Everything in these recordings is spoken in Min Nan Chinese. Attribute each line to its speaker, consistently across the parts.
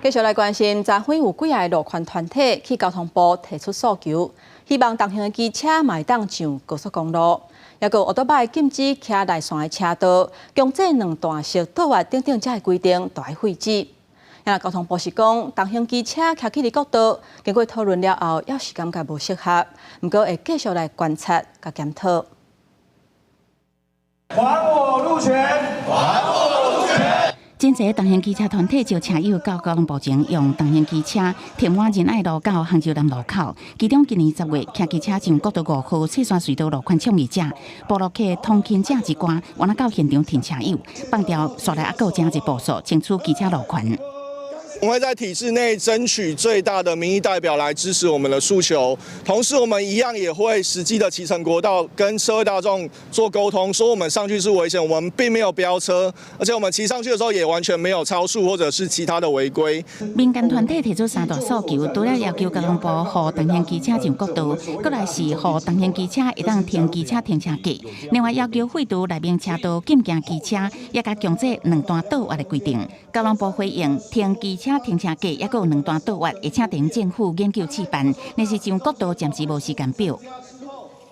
Speaker 1: 繼續來關心，昨昏有幾个路權團體去交通部提出訴求，希望重型的機車嘛會當上高速公路，抑閣歐多擺禁止騎內線的車道，強制兩段式倒彎等等這个規定都愛廢止。啊，交通部是講，重型機車騎去佇國道，經過討論了後，猶是感覺無適合，毋過會繼續來觀察佮檢討。
Speaker 2: 還我路權！還我路權！
Speaker 3: 真濟重型機車團體招車友到交通部前，用重型機車填滿仁愛路到杭州南路口。其中今年10月，騎機車上國道5號雪山隧道路權倡議者、部落客通勤者一寡，原來到現場停車友，放掉紲來猶閣有誠濟步數，爭取機車路權。
Speaker 4: 我們會在體制內爭取最大的民意代表來支持我們的訴求，同時我們一樣也會實際的騎乘國道，跟社會大眾做溝通，說我們上去是危險，我們並沒有飆車，而且我們騎上去的時候也完全沒有超速或者是其他的違規。
Speaker 3: 民間團體提出三大訴求，除了要求交通部予重型機車上國道，閣來是予重型機車會當停機車停車格，另外要求廢除內面車道禁行機車，也佮強制兩段倒彎的規定。交通部回應停機車停車格，抑閣有兩段倒彎，會請地政府研究試辦，但是上國道暫時無時間表。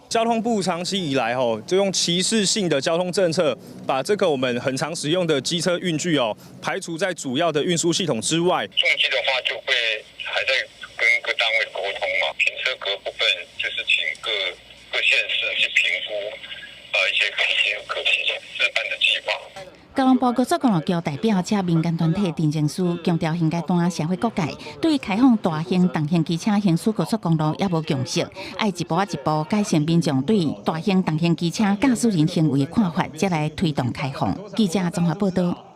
Speaker 5: 交通部長期以來，吼，就用歧視性的交通政策，把這個我們很常使用的機車運具哦，排除在主要的運輸系統之外。
Speaker 6: 重機的話，就會還在跟各單位溝通嘛。停車格部分就是請各各縣市去評估，一些可行可行試辦的計劃。
Speaker 3: 交通部高速公路局代表遮民間團體陳情書強調，現階段社會各界對開放大型重型機車行駛高速公路猶無共識，愛一步一步改善民眾對大型重型機車駕駛人行為的看法，才來推動開放。記者綜合報道。